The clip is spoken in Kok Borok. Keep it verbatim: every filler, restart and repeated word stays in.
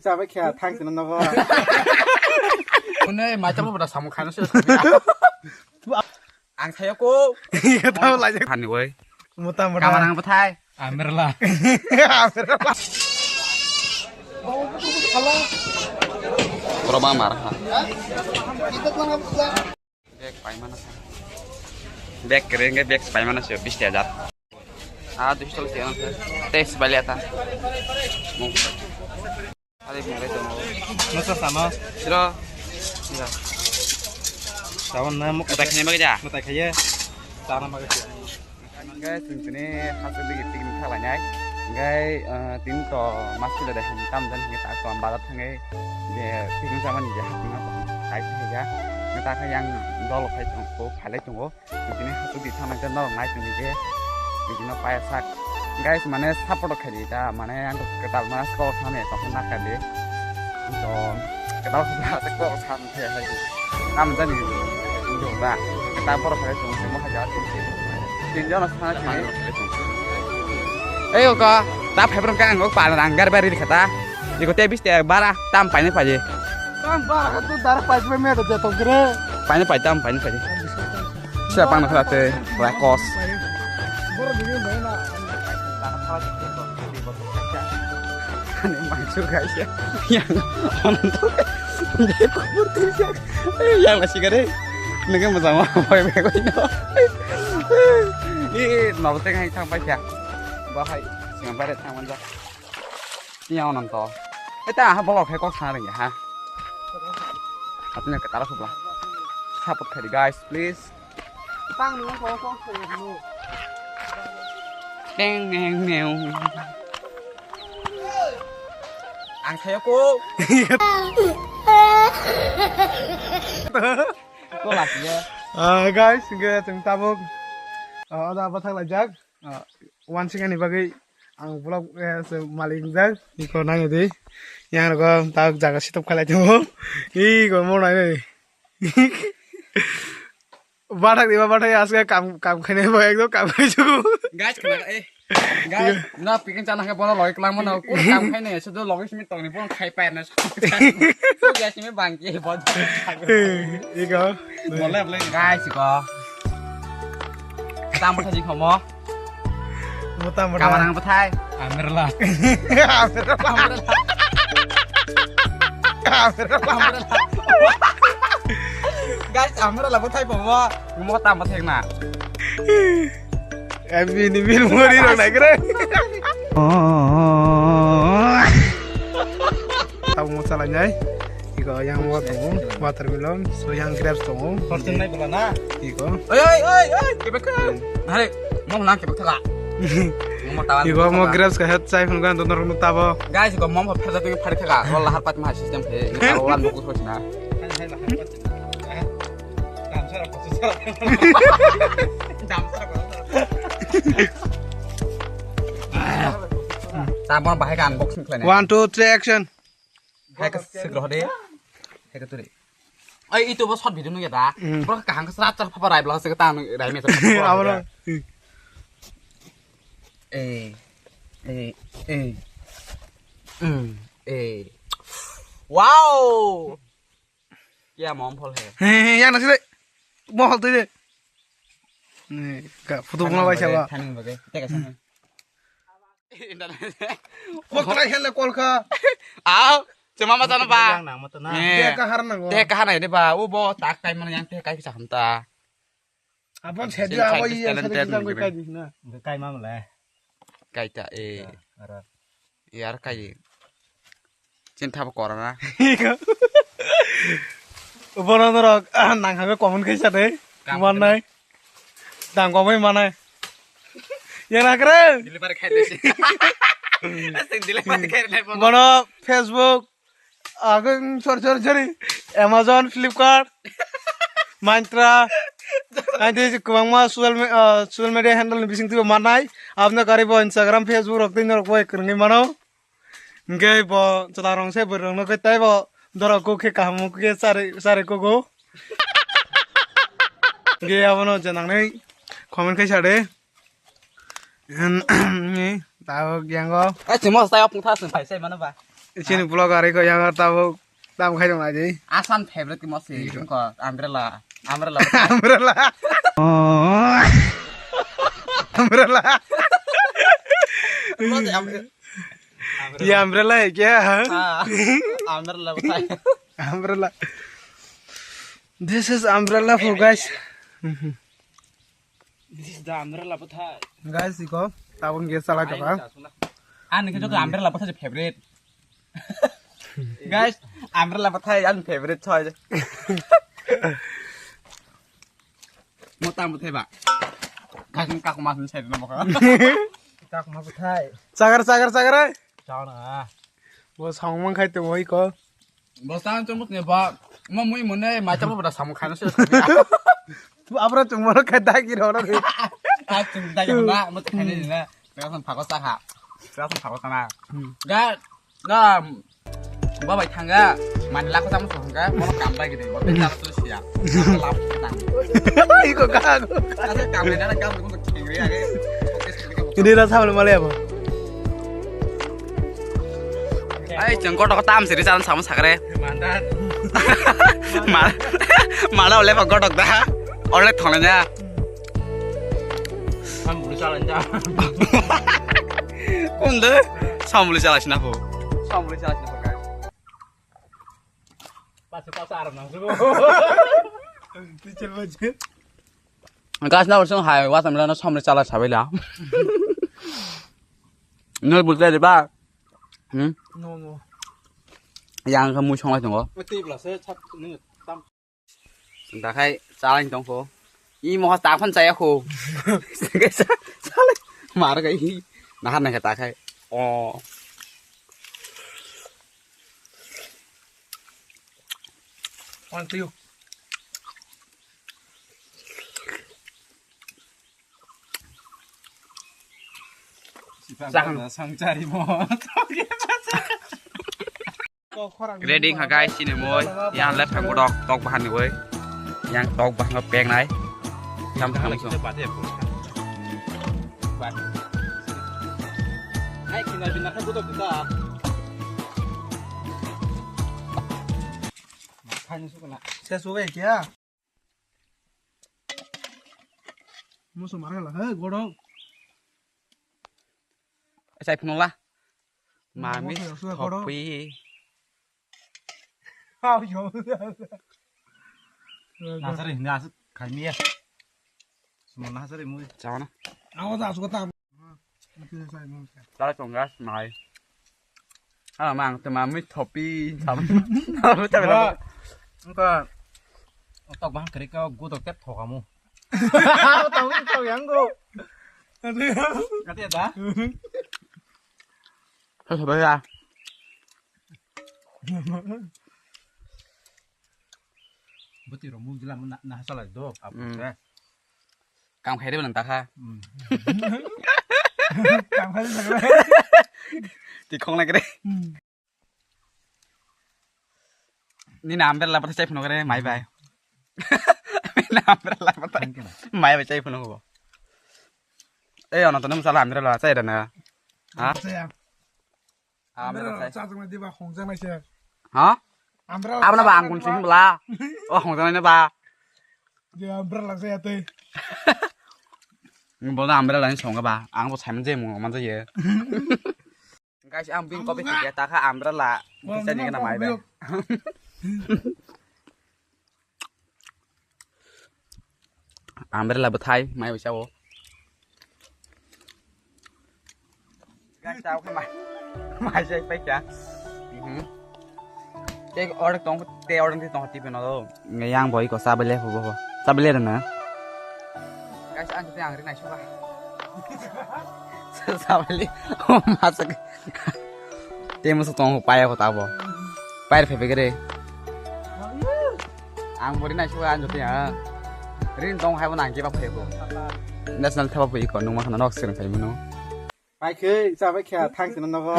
Chabai khe thang sino nogo. Hwnwi maichang boda samung khana se. Ang sayo ko. Tamo lai. Hani wai. Muta muta. Kamar ang pathai. Amerla. Amerla. Bro ba mar ha. Bag paimana sa. Bag kere nge bag paimana sa bis hajar. Ah, duish tol tiyan sa. Tes bali ata. Ari mungkai to. Nasa sama. Siro. Siro. Tawan na muk. Kata kene bagi ja. Mata kaya. Tana bagi. Guys, tini hasil lagi picnic khalai nai. Guys, tini to mas pula dah tam dan kita to ambalat thangai. Dia picnic sama ni jahat ni apa. Kai sih ya. Kita kan yang dolo kai tunggu, khalai tunggu. Tini hasil di thang dan dolo nai tunggu je. Bigino paya sak. Guys, mane support khai di ta, mane yang ketal mana skor sana ya, tapi nak kali. To ketal sana skor sana. Tamo jani, jora, ta borok hai tong, tamo hai jora tong. Tin jona sana tini. Ei, oko, ta phai borok kang, ok, pala rang gar bari kata. Iko te bis te bara, tam paine paje. Tam bara tu dar paje me to jeto gre. Paine paje, tam paine paje. Sila pang na te, lakos. Borok bini mai na. Ani mangso kaisa. Yang ono to. Dia kubur tu siak. Yang masih gede. Nengke macam apa yang kau ini? Ih, mau tengah hitam paja. Bahai, singa baret tang manja. Yang ono to. Eta ha bolok hai kok sana ring ha. Atnya ketara subla. Support kari guys, please. Tang nung kong kong kong nung. Teng neng neng. Ang sayo ko. Ko lagi ya. Ah, guys, hingke chwng tabuk, ah, oda bathang laijak. Ah, wansingani bagwi ang vlog, eh, se malik wngjak. Iko nangni di. Yang rogo tabuk jaga setup khalai tongo. Iko mo nai nai. Bathak diba bathak aske kam, kam khainai bo ekdom kam khai jugo. Guys, khna, eh. Guys, na picnic chana khe bono logik lang mano. Ko kam khainai se do logik simi tongni bono khai pa na. So guys, simi bangki bo. Iko. Guys, iko. Tam khaji khomo. Muta muta. Kamar ang pathai. Amerla. Amerla. Amerla. Guys, amerla pathai bomo. Mo tam pathai na. Abi ni bil mori rok nai kre. Tabuk mo chalai nai. Iko yang bo tongo, watermelon, so yang grapes tongo. Fortune nai bola na. Iko. Oi, oi, oi, oi, kebek ka. Hai, mo lang kebek thaka. Mo tawan. Iko mo grapes ka het chai phun gan dono rung tabo. Guys, iko mo pherda tu phari thaka. Wala har pat ma system he. Ni tawan mo ku sosna. Hai, hai, lahar pat. Damsara ko sosara. Damsara ko. Tabon bahai ka unboxing khlai. One, two, three, action. Hai ka sikro de. Hai ka turi. Ai, itu bo short video nungya da. Hmm. Bro kahang ka srat srat phapa rai bla se ka ta nung rai me. Abono. Eh. Eh. Eh. Hmm. Eh. Wow. Ya mom phol he. He, he, yang nasi de. Mohol tui de. Ni ka photo bona bai saba. Timing bagai. Teka sana. Mo try hele kol kha. Au, cuma mata na ba. Yang nang mata na. Eh. Dia kahar nang. Dia kahar na ini ba. U bo tak kai mana yang teh kai bisa hanta. Abon sedi abo iya sedi kita gue kai di na. Kai mama le. Kai ta eh. Ara. Yar kai. Chin thabo korana. Bono norok nang habe comment khaisa de. Kam manai. Dang komai manai. Yang nakre. Delivery khai de. Asik delivery khai de. Bono Facebook, ageng sorry sorry sorry. Amazon, Flipkart, Myntra. Nanti kwbangma social me-, ah, social media handle ni bising tibo manai. Abna kari bo Instagram, Facebook rok tei norok bo kwrwngwi mano. Hingke bo chwla rong se bwrwi rok no khe tei bo dorok kok khe kaham khe chari, chari kogo. Hingke abono je nangnai comment khai sa de. Ni tabok yango. Ai chimo sai apung tha sung phai sai mano ba. Chini vlog ari ko yang tabuk tam khai dong aji. Asan favorite mo si ko umbrella. Umbrella. Umbrella. Umbrella. Ye umbrella hai kya? Umbrella. Umbrella. This is umbrella for guys. This is the umbrella bwthai. Guys, iko tabuk gas chalai tongo. Ani khe joto umbrella bwthai favorite. Guys, umbrella bwthai ani favorite choi. Mo tam bwthai ba. Kakin kaku mas ni side no bokha. Kaku ma bwthai. Sagar, sagar, sagar ai. Chana. Bo songmang khai tongo iko. Bo stan chumuk ne ba. Mo mui mone mai chaplo bada samung khana se. Tu abra chungmoro khai dagi rona de. A chung dagi na mo te khane na. Ka san phago sa ha. Ka san phago sa na. Ga na ba bai thanga. Man la ko tam so ga. Mo kam dagi de. Mo te chap so sia. Lap tang. Iko ga. Asa kam na kam ko khengri age. Ini rasa mana male apa? Ai, chwng kotok tam siri chan sam sakre. Mandan. Ma-, mala ole pa kotok da. Ole thone nya. Sam bulu chala nya. Kunde? Sam bulu chala sina ho. Sam bulu chala sina ho, guys. Pase pase aram nang sugo. Teacher baje. Gas na ursung hai, watermelon no samre chala sabaila. Noi bulte de ba. Hmm? No, no. Yang ka mui songlai tongo. Tei bla se chap ni tam. Dakhai chalai tongkho. I moha ta phan chaya kho. Chalai. Mar ga i. Nahar nang ta khai. Oh. One to you. Sang. Sang chari mo. Ready ha guys, sini moi. Yang left hand godok tok bahan ni woi. Yang tok bahan pek nai. Tam tam so. Hai kina bina ka godok kita. Hai ni sukuna. Saya suka ya. Musu mara la, he, godok. Sai phunukla. Mami thopi. Hau yo. Nasari, nasari, kami ya. Semua nasari mui. Cawana. Aku tak suka tak. Tara tonga mai. Ala mang te mami thopi. Sam. Sam te bela. Engka. Tok bang kri ka gu tok tep thokamu. Tok tok yang gu. Kati ada. Sa sa ya. Buti romuk jila na na salai do. Kam khaide bela takha. Kam khaide bela. Ti khong lagre. Ni na umbrella bata chai phunukre mai bai. Ni na umbrella bata mai bai chai phunukgo. Eh, ono to nung sala umbrella chai dana. Ha? Umbrella chai. Chajak na diba khongjak nai se. Ha? Umbrella. Abna ba ang kun sing bla. O khongjak nai ba. Dia umbrella chai ate. Ni bola umbrella ni songa ba. Ang bo sai manje mo manje ye. Guys, ang bini copy khaikha, takha umbrella. Kisa ni gana mai bai. Umbrella bwthai mai bai sao. Guys, tao khe mai. Mai sai pai kha. Mhm. Tei order tong, tei order tong tipe no. Yang boy ko sabele ho ho. Sabele na. Guys, ang tei ang ri nai suka. Sabele. Oh, masak. Tei musu tong ho paya ko tabo. Pair phe begere. Ang bori nai suka ang jote ya. Rin tong hai bo nang ke ba phe ko. National thaba phe ko nung ma khana nok sirang sai mano. Pai khe, cha bai khe, thang sino nogo.